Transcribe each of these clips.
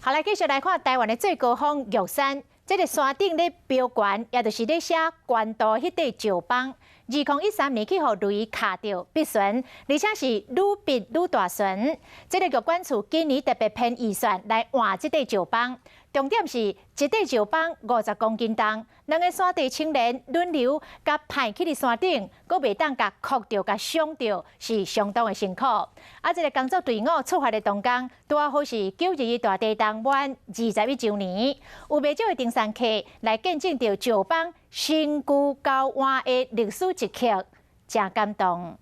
好，來繼續來看台灣的最高峰玉山，這个山頂咧標懸，也就是咧寫懸度彼塊石枋。2013年去予雷敲著篦損，而且是愈篦愈大損。這个玉管處今年特別編預算來換這塊石枋，重點是一塊石枋50公斤重，兩个山地青年輪流共攀去佇山頂，閣袂當共磕著、共傷著，是相當的辛苦。啊，這个工作隊伍出發的當工，拄仔好是9·21大地震滿21週年，有袂少的登山客來見證著石枋新舊交換的歷史一刻，誠感動。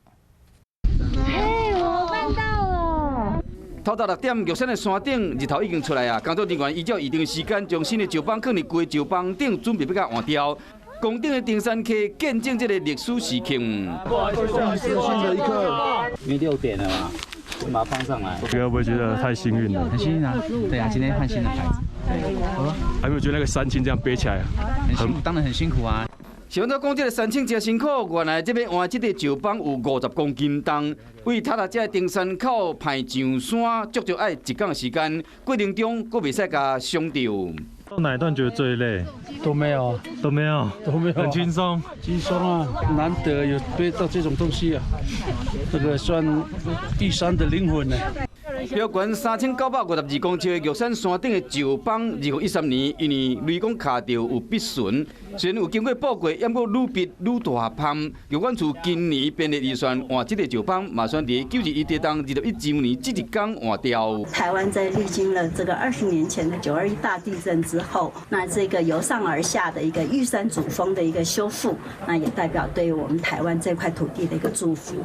嘿，我辦到了！透早6點，玉山的山頂日頭已經出來啊！工作人員依照預定時間，將新的石枋囥佇舊的石枋頂，準備欲共換掉。攻頂的登山客見證這个歷史時刻。新的一刻，因為6點了嘛，就把它放上來。會不會覺得太幸運了？很幸運啊！對啊，今天換新的牌子。對，還沒有覺得那個山青這樣背起來，很辛苦，當然很辛苦啊。是按怎講？這个山青誠辛苦，原來這欲換這个石枋有50公斤重，為塔達遮登山口攀上山，足足愛一工時間。過程中，閣袂使共傷著。到哪一段覺得最累？都沒有，都沒有，都沒有，很輕鬆，輕鬆啊！難得有背到這種東西啊，這個算玉山的靈魂呢。標懸3952公尺的玉山山頂的石枋，2013年因為雷公敲著有篦損，雖然有經過報過，猶閣愈篦愈大芳。玉管處今年編列預算換這个石枋，嘛選佇9·21地震21週年這一工換掉。台灣在歷經了這個20年前的9·21大地震之後，那這個由上而下的一個玉山主峰的一個修復，那也代表對我們台灣這塊土地的一個祝福。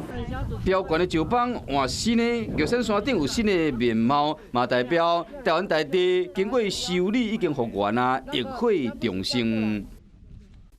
標懸的石枋換新的，玉山山頂有新的面貌，嘛代表台灣大地經過修理已經復原啊，浴火重生。